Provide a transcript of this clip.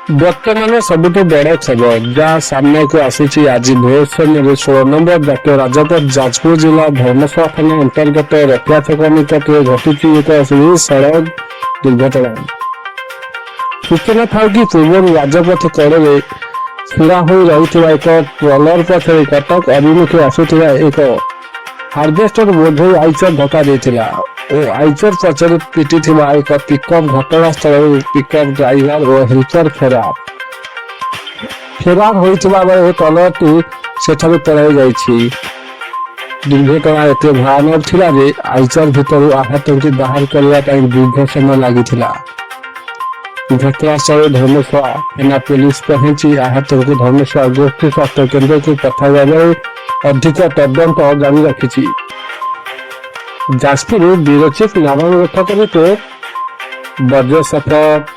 ବର୍ତ୍ତମାନ ସବୁଠୁ ବଡ଼ ଖବର ଯାହା ସାମ୍ନାକୁ ଆସିଛି, ଆଜି ଭୋର ସମୟରେ 16 ନମ୍ବର ଜାତୀୟ ରାଜପଥ ଯାଜପୁର ଜିଲ୍ଲା ଧର୍ମଶାଳା ଥାନା ଅନ୍ତର୍ଗତ ରଖିଆ ଛକ ନିକଟରେ ଘଟିଛି ଏକ ସଡ଼କ ଦୁର୍ଘଟଣା। ସୂଚନା ଥାଉ କି, ପୂର୍ବରୁ ରାଜପଥ କଡ଼ରେ ଛିଡ଼ା ହୋଇ ରହିଥିବା ଏକ ଟ୍ରଲର ପଛରେ କଟକ ଅଭିମୁଖେ ଆସୁଥିବା ଏକ ହାର୍ଭେଷ୍ଟର ବୋଝେଇ ଆଇଚର ଧକ୍କା ଦେଇଥିଲା ଓ ଆଇଚର ପଛରେ ପିଟିଥିବା ଏକ ପିକଅପ୍। ଘଟଣାସ୍ଥଳରୁ ପିକଅପ୍ ଡ୍ରାଇଭର ଓ ହେଲ୍ପର ଫେରାର ଫେରାର ହୋଇଥିବା ବେଳେ ଟ୍ରଲରଟି ସେଠାରୁ ପଳାଇ ଯାଇଛି। ଦୁର୍ଘଟଣା ଏତେ ଭୟାନକ ଥିଲା ଯେ ଆଇଚର ଭିତରୁ ଆହତଙ୍କୁ ବାହାର କରିବା ପାଇଁ ଦୀର୍ଘ ସମୟ ଲାଗିଥିଲା। ଘଟଣାସ୍ଥଳରେ ଧର୍ମଶାଳା ଥାନା ପୋଲିସ ପହଞ୍ଚି ଆହତଙ୍କୁ ଧର୍ମଶାଳା ଗୋଷ୍ଠୀ ସ୍ୱାସ୍ଥ୍ୟ କେନ୍ଦ୍ରକୁ ପଠାଇବା ବେଳେ ଅଧିକ ତଦନ୍ତ ଜାରି ରଖିଛି। ଯାଜପୁର ବ୍ୟୁରୋ ଚିଫ୍ ନାରାୟଣ ରଥଙ୍କ ରିପୋର୍ଟ, ବଜ୍ର ସଫର।